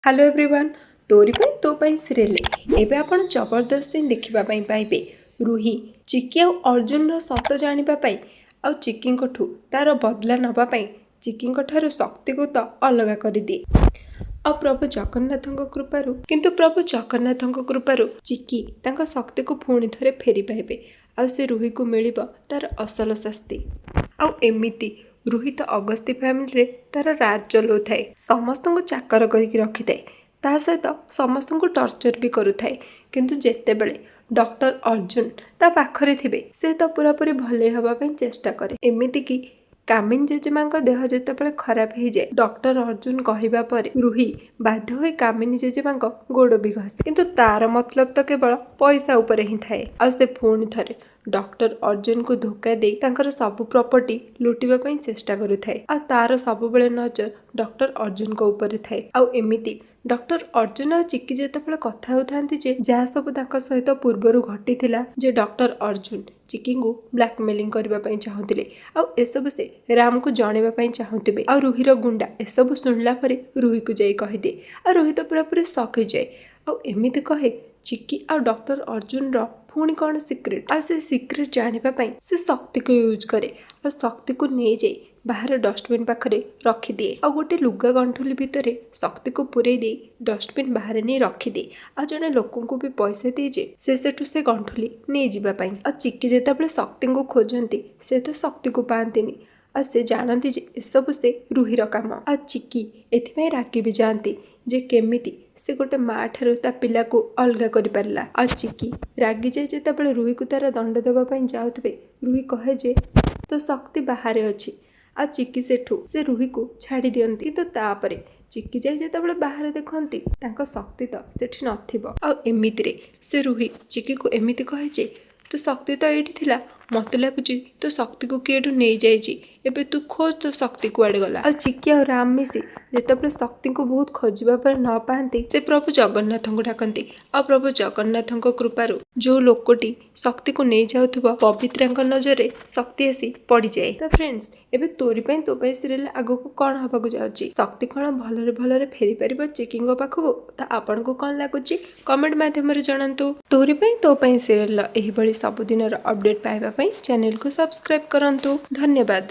Hello everyone, ତୋରି ପାଇଁ ତୋ ପାଇଁ ସିରିଏଲରେ ଏବେ ଆପଣ ଜବରଦସ୍ତ ସିନ୍ ଦେଖିବା ପାଇଁ ପାଇବେ। ରୁହି ଚିକି ଆଉ ଅର୍ଜୁନର ସତ ଜାଣିବା ପାଇଁ ଆଉ ଚିକିଙ୍କଠୁ ତାର ବଦଲା ନେବା ପାଇଁ ଚିକିଙ୍କ ଠାରୁ ଶକ୍ତିକୁ ତ ଅଲଗା କରିଦିଏ। ଆଉ ପ୍ରଭୁ ଜଗନ୍ନାଥଙ୍କ କୃପାରୁ, କିନ୍ତୁ ପ୍ରଭୁ ଜଗନ୍ନାଥଙ୍କ କୃପାରୁ ଚିକି ତାଙ୍କ ଶକ୍ତିକୁ ପୁଣି ଥରେ ଫେରି ପାଇବେ ଆଉ ସେ ରୁହିକୁ ମିଳିବ ତାର ଅସଲ ଶାସ୍ତି। ଆଉ ଏମିତି ରୁହି ତ ଅଗସ୍ତି ଫ୍ୟାମିଲିରେ ତାର ରାଜ ଚଲାଉଥାଏ, ସମସ୍ତଙ୍କୁ ଚାକର କରିକି ରଖିଥାଏ, ତା ସହିତ ସମସ୍ତଙ୍କୁ ଟର୍ଚର ବି କରୁଥାଏ। କିନ୍ତୁ ଯେତେବେଳେ ଡକ୍ଟର ଅର୍ଜୁନ ତା ପାଖରେ ଥିବେ, ସେ ତ ପୁରାପୁରି ଭଲେଇ ହେବା ପାଇଁ ଚେଷ୍ଟା କରେ। ଏମିତିକି କାମିନୀ ଜେଜେମାଙ୍କ ଦେହ ଯେତେବେଳେ ଖରାପ ହେଇଯାଏ, ଡକ୍ଟର ଅର୍ଜୁନ କହିବା ପରେ ରୁହି ବାଧ୍ୟ ହୋଇ କାମିନୀ ଜେଜେମାଙ୍କ ଗୋଡ଼ ବି ଘଷେ। କିନ୍ତୁ ତାର ମତଲବ ତ କେବଳ ପଇସା ଉପରେ ହିଁ ଥାଏ। ଆଉ ସେ ପୁଣି ଥରେ ଡକ୍ଟର ଅର୍ଜୁନକୁ ଧୋକା ଦେଇ ତାଙ୍କର ସବୁ ପ୍ରପର୍ଟି ଲୁଟିବା ପାଇଁ ଚେଷ୍ଟା କରୁଥାଏ। ଆଉ ତାର ସବୁବେଳେ ନଜର ଡକ୍ଟର ଅର୍ଜୁନଙ୍କ ଉପରେ ଥାଏ। ଆଉ ଏମିତି ଡକ୍ଟର ଅର୍ଜୁନ ଆଉ ଚିକି ଯେତେବେଳେ କଥା ହେଉଥାନ୍ତି ଯେ ଯାହା ସବୁ ତାଙ୍କ ସହିତ ପୂର୍ବରୁ ଘଟିଥିଲା, ଯେ ଡକ୍ଟର ଅର୍ଜୁନ ଚିକିଙ୍କୁ ବ୍ଲାକମେଲିଂ କରିବା ପାଇଁ ଚାହୁଁଥିଲେ ଆଉ ଏସବୁ ସେ ରାମକୁ ଜଣେଇବା ପାଇଁ ଚାହୁଁଥିବେ। ଆଉ ରୁହିର ଗୁଣ୍ଡା ଏସବୁ ଶୁଣିଲା ପରେ ରୁହିକୁ ଯାଇ କହିଦିଏ। ଆଉ ରୁହି ତ ପୁରାପୁରି ସକ୍ ହେଇଯାଏ ଆଉ ଏମିତି କହେ, ଚିକି ଆଉ ଡକ୍ଟର ଅର୍ଜୁନର ପୁଣି କ'ଣ ସିକ୍ରେଟ୍? ଆଉ ସେ ସିକ୍ରେଟ୍ ଜାଣିବା ପାଇଁ ସେ ଶକ୍ତିକୁ ୟୁଜ୍ କରେ ଆଉ ଶକ୍ତିକୁ ନେଇଯାଇ ବାହାର ଡଷ୍ଟବିନ୍ ପାଖରେ ରଖିଦିଏ ଆଉ ଗୋଟେ ଲୁଗା ଗଣ୍ଠୁଲି ଭିତରେ ଶକ୍ତିକୁ ପୂରେଇ ଦେଇ ଡଷ୍ଟବିନ୍ ବାହାରେ ନେଇ ରଖିଦିଏ। ଆଉ ଜଣେ ଲୋକଙ୍କୁ ବି ପଇସା ଦିଏ ଯେ ସେ ସେଠୁ ସେ ଗଣ୍ଠୁଲି ନେଇଯିବା ପାଇଁ। ଆଉ ଚିକି ଯେତେବେଳେ ଶକ୍ତିଙ୍କୁ ଖୋଜନ୍ତି, ସେ ତ ଶକ୍ତିକୁ ପାଆନ୍ତିନି। ଆଉ ସେ ଜାଣନ୍ତି ଯେ ଏସବୁ ସେ ରୁହିର କାମ। ଆଉ ଚିକି ଏଥିପାଇଁ ରାଗି ବି ଯାଆନ୍ତି ଯେ କେମିତି ସେ ଗୋଟେ ମା ଠାରୁ ତା ପିଲାକୁ ଅଲଗା କରିପାରିଲା। ଆଉ ଚିକି ରାଗିଯାଇ ଯେତେବେଳେ ରୁହିକୁ ତାର ଦଣ୍ଡ ଦେବା ପାଇଁ ଯାଉଥିବେ, ରୁହି କହେ ଯେ ତୋ ଶକ୍ତି ବାହାରେ ଅଛି। ଆଉ ଚିକି ସେଠୁ ସେ ରୁହିକୁ ଛାଡ଼ି ଦିଅନ୍ତି। କିନ୍ତୁ ତାପରେ ଚିକି ଯାଇ ଯେତେବେଳେ ବାହାରେ ଦେଖନ୍ତି, ତାଙ୍କ ଶକ୍ତି ତ ସେଠି ନଥିବ। ଆଉ ଏମିତିରେ ସେ ରୁହି ଚିକିକୁ ଏମିତି କହେ ଯେ ତୋ ଶକ୍ତି ତ ଏଇଠି ଥିଲା, ମତେ ଲାଗୁଛି ତୋ ଶକ୍ତିକୁ କିଏ ଏଠୁ ନେଇଯାଇଛି। ଏବେ ତୁ ଖୋଜ, ତୋ ଶକ୍ତି କୁଆଡ଼େ ଗଲା। ଆଉ ଚିକି ଆଉ ରାମ ମିଶି ଯେତେବେଳେ ଶକ୍ତିଙ୍କୁ ବହୁତ ଖୋଜିବା ପରେ ନ ପାଆନ୍ତି, ସେ ପ୍ରଭୁ ଜଗନ୍ନାଥଙ୍କୁ ଡାକନ୍ତି। ଆଉ ପ୍ରଭୁ ଜଗନ୍ନାଥଙ୍କ କୃପାରୁ ଯୋଉ ଲୋକଟି ଶକ୍ତିକୁ ନେଇଯାଉଥିବ, ପବିତ୍ରାଙ୍କ ନଜରରେ ଶକ୍ତି ଆସି ପଡ଼ିଯାଏ। ତ ଫ୍ରେଣ୍ଡସ୍, ଏବେ ତୋରି ପାଇଁ ତୋ ପାଇଁ ସିରିଏଲ ଆଗକୁ କ'ଣ ହବାକୁ ଯାଉଛି? ଶକ୍ତି କ'ଣ ଭଲରେ ଭଲରେ ଫେରିପାରିବ ଚିକିଙ୍କ ପାଖକୁ? ତ ଆପଣଙ୍କୁ କ'ଣ ଲାଗୁଛି, କମେଣ୍ଟ ମାଧ୍ୟମରେ ଜଣାନ୍ତୁ। ତୋରି ପାଇଁ ତୋ ପାଇଁ ସିରିଏଲର ଏହିଭଳି ସବୁଦିନର ଅପଡେଟ୍ ପାଇବା ପାଇଁ ଚ୍ୟାନେଲକୁ ସବସ୍କ୍ରାଇବ୍ କରନ୍ତୁ। ଧନ୍ୟବାଦ।